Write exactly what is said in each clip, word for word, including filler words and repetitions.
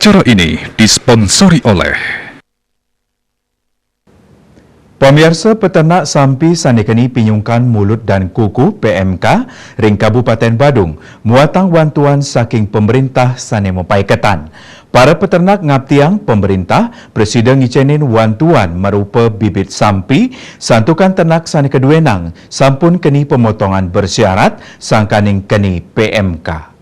Acara ini disponsori oleh Pamiarsa, peternak sampi sane keni pinyungkan mulut dan kuku, P M K, ring Kabupaten Badung, muatang wantuan saking pemerintah sane mapaiketan. Para peternak ngaptiang pemerintah prasida ngicenin wantuan marupa bibit sampi, santukan ternak sane kaduenang sampun keni pemotongan bersyarat sangkaning keni P M K.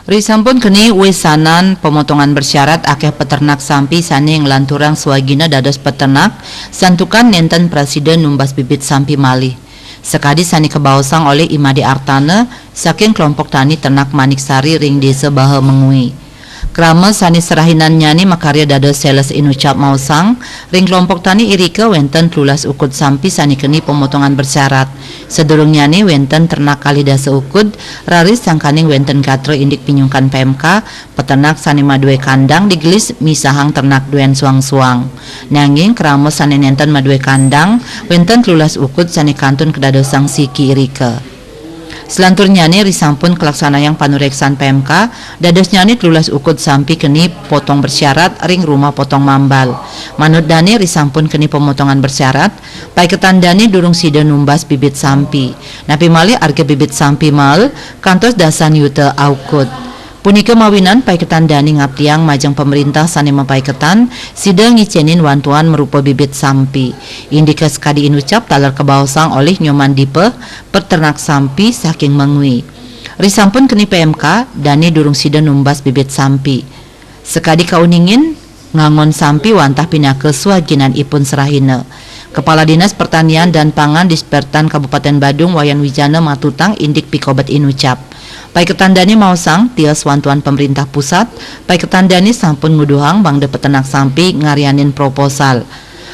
Risampun keni wesanan pemotongan bersyarat, akeh peternak sampi sane nglanturang swagina dados peternak, santukan nenten prasida numbas bibit sampi malih. Sakadi sane kabaosang olih I Made Artana saking kelompok tani ternak Manik Sari ring Desa Baha Mengwi. Krama sane serahinannyane makarya dados sales inucap maosang, ring kelompok tani irika wenten telulas ukud sampi sane keni pemotongan bersyarat. Sadurungnyane wenten ternak kalih dasa ukud, raris sangkaning wenten gatra indik pinyungkan P M K, peternak sane madue kandang digelis misahang ternak duen suang-suang. Nanging krama sane nenten madue kandang, wenten telulas ukud sane kantun kadadosang siki irika. Salanturnyane risampun kalaksanayang panureksan P M K, dadosnyane telulas ukud sampi keni potong bersyarat ring rumah potong mambal. Manut dane risampun keni pemotongan bersyarat, paiketan dane durung sida numbas bibit sampi. Napi malih arga bibit sampi mael kantos dasan yuta aukud. Punika mawinan paiketan dane ngaptiang majeng pemerintah sane mapaiketan sida ngicenin wantuan marupa bibit sampi. Indika sakadi inucap taler kabaosang olih Nyoman Dipa, peternak sampi saking Mengwi. Risampun keni P M K, dane durung sida numbas bibit sampi. Sakadi kauningin, ngangon sampi wantah pinaka swaginanipun serahina. Kepala Dinas Pertanian dan Pangan Disperindak Kabupaten Badung Wayan Wijana matutang indik pikobet inucap. Paiketan dane maosang, tios wantuan pemerintah pusat, paiketan dane sampun nguduhang mangda peternak sampi ngaryanin proposal.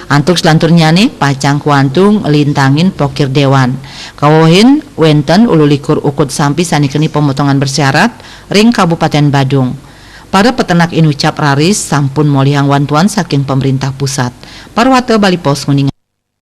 Antuk salanturnyane pacang kwantu nglintangin pokir dewan. Kawewehin wenten ulu likur ukud sampi sane keni pemotongan bersyarat ring Kabupaten Badung. Para peternak inucap raris sampun molihang wantuan saking pemerintah pusat. Parwata Bali Post nguninga.